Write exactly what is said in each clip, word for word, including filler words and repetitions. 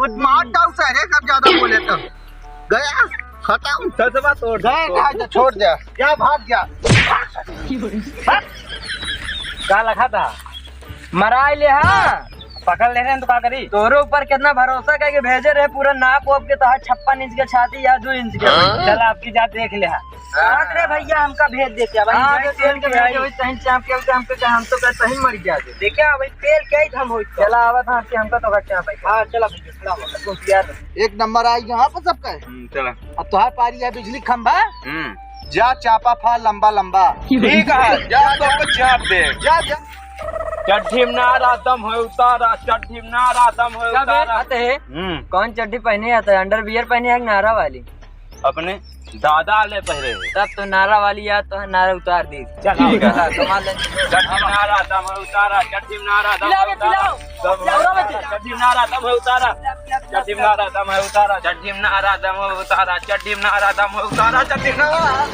वो मार डाउ सारे, सब ज्यादा बोले तो। गया, खतम। ससवा तोड़ दे, गया, छोड़ दे। जा, भाग जा। का लखा था? मराई ले हा। पकड़ ले रहे हैं तो का करी? तोरे ऊपर कितना भरोसा करके भेजे रहे, पूरा नाप वाप के तो है छप्पन इंच के छाती या दो इंच के। हाँ? चल आपकी जात देख ले हा। हाँ। रे भैया हमका भेज देते हैं भाई, हाँ, भाई, तो तेल के भेज दे, भाई। वही सही चाप के, हमको क्या, हम तो क्या सही मर गया थे। देखिए भाई तेल क्या ही हम होई। चला आवा था आपके, हमका तो घर चाप है। हाँ, चला भैया, चला आवा, तो यार। एक नंबर आई यहाँ पर सबका है। हम्म, चला। अब तोहार पारी है बिजली खंभा। हम्म। जा चापा फाड़ लंबा लंबा। ठीक है, जा तो चाप दे। जा, जा। चड्ढी में नारा दम है उतारा, चड्ढी में नारा दम है क्या बे? उतारा। आते हैं? हम्म। कौन चड्ढी पहने आता है? अंडरवियर पहने है कि नारा वाली? अपने दादा ले पहले। तब तो नारा वाली याद तो है, नारा उतार दी। चल, ठीक है। चला, कमाल है। चड्ढी में नारा दम है उतारा, चड्ढी में नारा दम है उतारा। पिलाओ, पिलाओ। चड्ढी में नारा दम है उतारा। चड्ढी में नारा दम है उतारा, चड्ढी में नारा दम है उतारा, चड्ढी में नारा दम है उतारा, चड्ढी में नारा।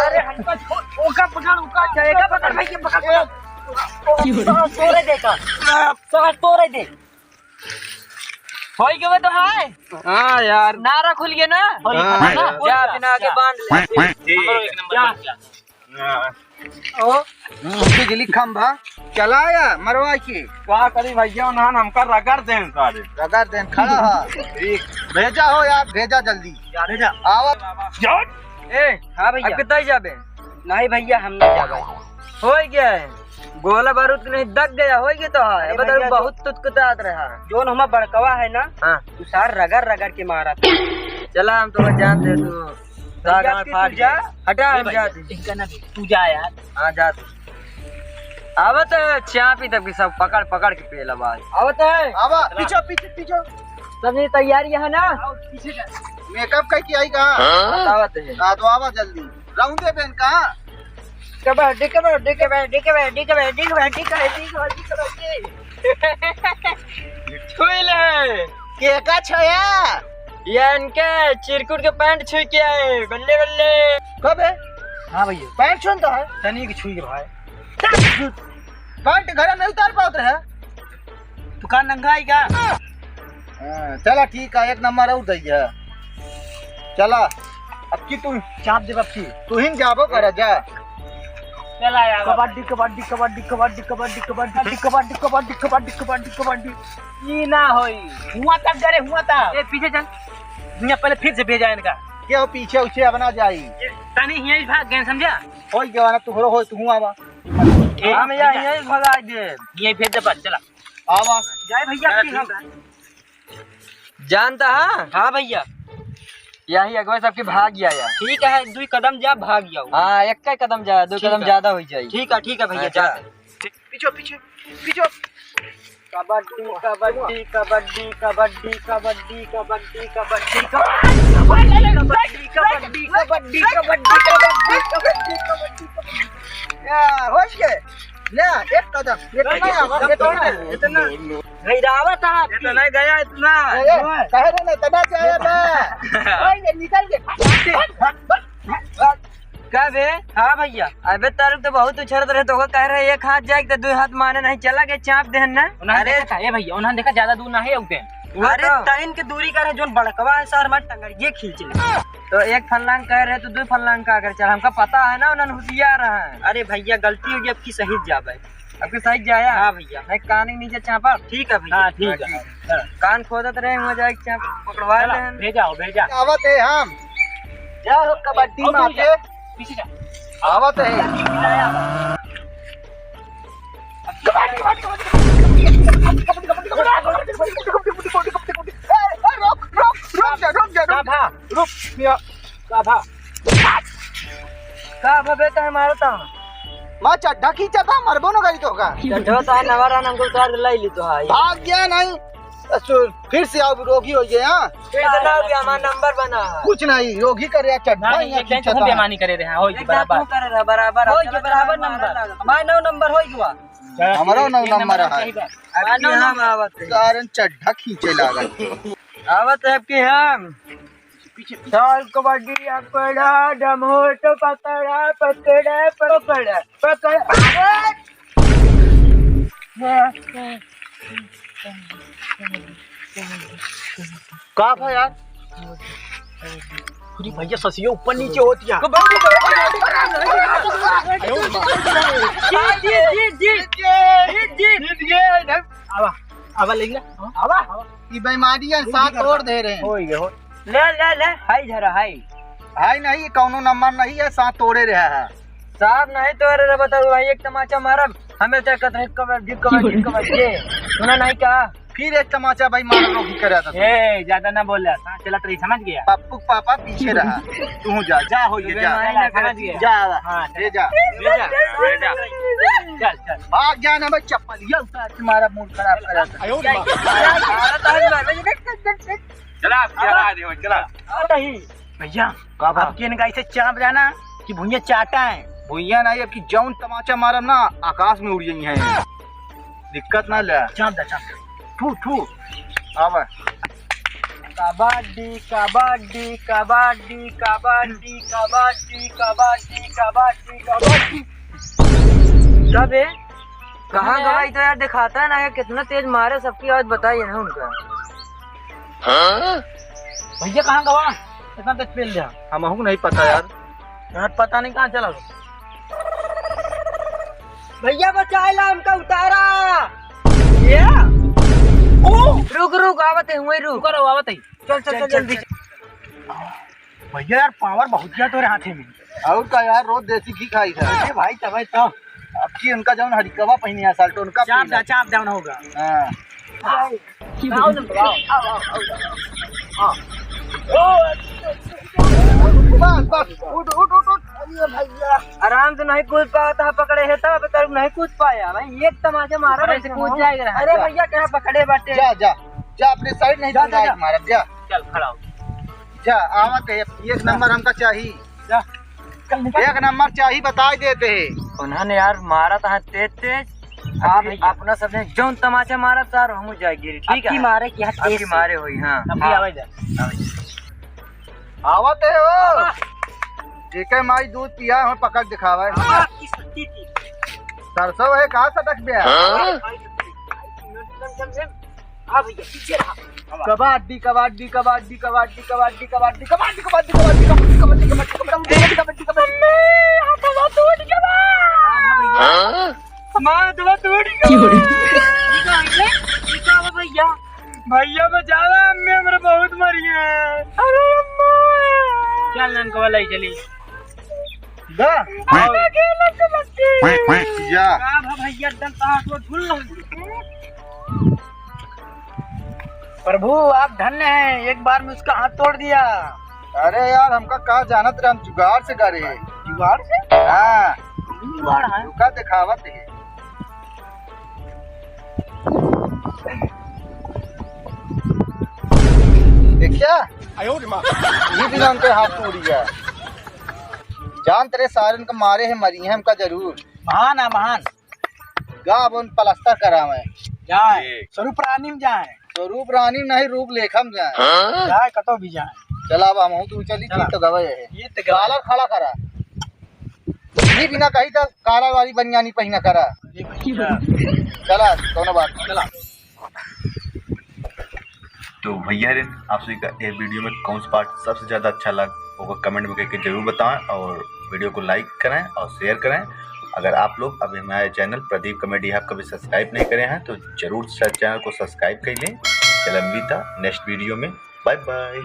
अरे हमका छोड़, ओका पकड़, ओका। अच्छा, एका पकड़, भाई, के पकड़, पकड़। साला तोरे देखा, साला तोरे दे। होई गवे तो है। हाँ यार। नारा खुल गया ना? हाँ, हाँ। जा, बिना आगे बांध ले। ठीक। हमरो एक नंबर जा। बन गया। हाँ। ओ, बिजली खंभा चलाया मरवा के। का करी भैया, उन्हान हमका रगड़ देन सारे। रगड़ देन, खड़ा हा। ठीक। भेजा हो यार, भेजा जल्दी। जा, भेजा। आवा। यार। ए, हाँ भैया। अब कितना ही जाबे? नहीं भैया, हम नहीं जाबे। होई गया है। गोला बारूद के नहीं दग गया, होई गया तो है। अरे अब तो भैया, बहुत तुतकुतात रहा। जोन हमार बड़कवा है ना, हाँ। तू सार रगड़ रगड़ के मारा था। चला, हम तो जान दे तू। भैया, गाड़ तू फाड़ जा। दे। हटा, ए हम भैया, जाते। इनका ना दे, तू जा यार। हाँ, जा तू। आवत है, चापी तब की सब पकड़, पकड़ के पेला बाज। आवत है। आवा, पीछे, पीछे, पीछे। सब नहीं तैयारी है ना? आओ, पीछे जा। मेकअप कई के आई का? आवत है। हाँ, तो आवा जल्दी। राउंडे बेन का? कबड्डी, कबड्डी, कबड्डी, कबड्डी, कबड्डी, कबड्डी, कबड्डी, कबड्डी। छुई ले। के का छया? ये इनके चिरकुट के पैंट छुई के आए, बल्ले बल्ले। कबे? हाँ भैया। पैंट छुन तो है? तनी के छुई के भाई। पैंट घर में उतार पावत रहे? तू का नंगा है का? हाँ, चला ठीक है, एक नंबर और दइया। चला, अब की तू चाप दे बक्सी। तू ही जाबो करा जा। चला यार। कबड्डी, कबड्डी, कबड्डी। ई ना होई। हुआ तक जा रे, हुआ तक। ए, पीछे चल। यहाँ पहले फिर से भेजा इनका। क्या हो पीछे उछे अब ना जाई? ये तनी यहीं भाग गए, समझा? होई गवा ना, तुहरो होई, तू आवा। ए, हम यहाँ, यहीं भगा दे। यहीं भेज दे बस, चला। आवा। जाए भैया, चला, की ठीक हम है। जानता है? हाँ भैया। यही अगवा सबके भाग गया यार। ठीक है, दुई कदम जा, भाग जाओ। हाँ, एक ही कदम जा, दो ठीक कदम है। ज्यादा हो जाए। ठीक है, ठीक है भैया, हाँ, जा। जा। पीछे, पीछे, पीछे। कबड्डी, कबड्डी, कबड्डी। या, हो गए। ले, एक कदम। इतना आवा, इतना, इतना। भैरावत है आपकी। इतना गया, इतना। ए, ए, कहे रे ना, इतना जाया ना। ओए, ये निकल के। का बे? हाँ भैया। अबे तारुक तो बहुत उछरत रहे, तो वो कह रहे एक हाथ जाए तो दो हाथ माने नहीं, चला के चाप देहन ना। उन्होंने अरे देखा था, ए भैया, उन्होंने देखा ज्यादा दूर ना है उठे। अरे तो। तइन के दूरी का रहे, जोन बड़कवा है सर, हमारे टंगड़िए खींच ले। तो एक फलांग कह रहे तो दो फलांग का अगर चल, हमका पता है ना उन्होंने होशियार है। अरे भैया गलती हो गई, अब की सही जाबे। अब की सही जाया? हाँ भैया। नहीं कान के नीचे चापा। ठीक है भैया। हाँ, ठीक है। कान खोदत रहे, हुआ जाए चाप पकड़वा चला, ले। भेजा हो, भेजा। आवत है हम। जा हो कबड्डी और तू मार जा। के। पीछे जा। आवत है। ए, ए, रुक, रुक, रुक जा, रुक जा, रुक जा। भा। रुक, या। का भा? का भा बे, तहे मारता? मैं चड्ढा खींचा था, मरबो न करी तो का। चड्ढा तो नवा रहा, हमको उतार के लाई ली तो है। भाग गया नहीं। असु-, फिर से आओ, रोगी हो गए, हाँ? फिर से ना हो गया, हमारा नंबर बना है। कुछ नहीं, रोगी करे यार, चड्ढा नहीं, यहाँ एक दिन खींचा तो था। बेईमानी करे रहे, हाँ, हो गया, एक दांत बराबर। मुंह करे रहा, बराबर, हो गया, चलो, बराबर चलो, नंबर। हमारा नौ नंबर हो गया। चलो, हमारा ठीक है, नौ एक नंबर नंबर है। सही बात। अब हमारा नौ यहाँ नंबर। आवत है। कारण चड्ढा खींचे लागल। आवत है आपके हम। पीछे, पीछे। चल कबड्डी पकड़ा, डमोट पकड़ा, पकड़ा, पकड़ा, पकड़ा। का भा यार? अरे भैया, ससिया ऊपर नीचे होती है। जीत, जीत, जीत, जीत। जीत, जीत, जीत, जीत। आवा, आवा, लेंगे। आवा। ई बेईमानी है, साथ तोड़ दे रहे हैं। हो गया, हो। ले, ले, ले, हाय जरा, हाय। हाय नहीं, कौनो नंबर नहीं है, साथ तोड़े रहा है। साथ नहीं तोड़े रहे, बताओ भाई, एक तमाचा मारब, हमें तो कहते हैं, कबड्डी, कबड्डी, कबड्डी। सुना नहीं का? फिर एक तमाचा भाई मारब, रोगी करे था। ए, ज्यादा ना बोल, साथ चलत रही, समझ गया? पप्पू के पापा पीछे रहा, तू जा, जा, हो ये, जा। नहीं, नहीं, समझ गया। जा, हाँ, ले जा। ले जा, ले जा। चल, चल। भाग जाना भाई, चप्पलिया उतार के मारा, मूड खराब करा था। आयो रे माँ। चला, चला, चला, चला। आ रही। भैया, का बा? अब के इनका ऐसे चाप जाना कि भुइयां चाटा है। भुइयां नहीं, अब की जौन तमाचा मारब ना, आकाश में उड़ जाई है। दिक्कत ना ले। चाप दे, चाप दे। थू, थू। अब। कबड्डी, कबड्डी, कबड्डी। कबे? कहाँ गवा? ई तो यार दिखाता है ना, ये कितना तेज मारे, सबकी आवाज बताई है ना उनका। हाँ? भैया कहाँ गवा? इतना तेज पेल दिया। हमहू नहीं पता यार। यार पता नहीं कहाँ चला गवा। भैया बचाए ला, हमका उतारा। ये? ओ! रुक, रुक, आवत है, वहीं रुक। रुको, रुको, आवत है। चल, चल, चल, चल, जल्दी। चल। भैया यार, पावर बहुत गया तोरे हाथे में। और का यार, रोज देसी घी खाई था। अरे भाई, तबे तो। अब की उनका जौन हरिकवा पहिने है, साल्टो उनका चाप पीला। जा, चाप डाउन होगा। हाँ। आओ ना, आओ, आओ, आओ, आओ, आओ। हाँ। बस, बस, उठ, उठ, उठ, उठ। अरे भैया। आराम से नहीं कूद पाता, पकड़े है तब, तब नहीं कूद पाया। भाई, एक तमाचा मारा, अरे, वैसे कूद जाएगा। अरे भैया, कहाँ पकड़े बाटे? जा, जा, जा, अपने साइड नहीं जा, जा, जा। मारब, जा। चल, खड़ा हो। जा, आवत है, एक नंबर हमका चाही। जा, चल निकल। एक नंबर चाही, बताई देते हैं। उन्होंने यार मारा था तेज तेज। हाँ अभी भैया। अपना सबने जौन तमाचा मारा था, हम जाए गिरी, ठीक है? मारे की हाथ तेज से। मारे हुई, हाँ। अभी हाँ। आवे जा। आवत है हो। आवा। जेके माई दूध पिया, हम पकड़ दिखावे। आवा, की सत्ती थी। सरसों है, कहाँ सटक गया? हाँ? हाँ भैया, पीछे रहा। कबड्डी, कबड्डी, कबड्डी, कबड्डी। अम्मे, हाथवा टूट गया बा। हाँ? हमारा हाथवा टूट गया। क्यों रे? ई का है? ई का बा भैया? भैया बचावा, अम्मे हमरे बहुत मरी है। अरे अम्मा। चल ननकवा लाई चली। दा। अरे अकेला चलती। जा। का भा भैया, एकदम कहाँ को झूल लग। प्रभु, आप धन्य हैं, एक बार में उसका हाथ तोड़ दिया। अरे यार, हमका का जानत रहे, हम जुगाड़ से करे। जुगाड़ से? हाँ। जुगाड़ है। रुका, दिखावत है। देखिया? आयो रे माँ। ये भी हमके हाथ तोड़ दिया। जानत रहे सारन के मारे है, मरी है हमका जरूर। महान है, महान। गा अब उन पलस्तर करावे। जाए, ठीक। स्वरूप रानी में जाए। स्वरूप रानी नहीं, रूप लेखा में जाए। हाँ? जाए, कतो भी जाए। चला, अब हमहू तू चली, चला। ठीक तो गवे है। ये तो गवे। कालर खड़ा करा। ये बिना कही तो कालर वाली बनियानी पहिना करा। अरे भैया। चला, दोनों बात। चला। तो भैया रे, आप सभी का ये वीडियो में कौन सा पार्ट सबसे ज़्यादा अच्छा लगा, वो कमेंट में करके जरूर बताएं और वीडियो को लाइक करें और शेयर करें। अगर आप लोग अभी हमारे चैनल प्रदीप कॉमेडी हब का भी सब्सक्राइब नहीं करे हैं, तो जरूर से चैनल को सब्सक्राइब कर लें। चला मिलता नेक्स्ट वीडियो में, बाय बाय।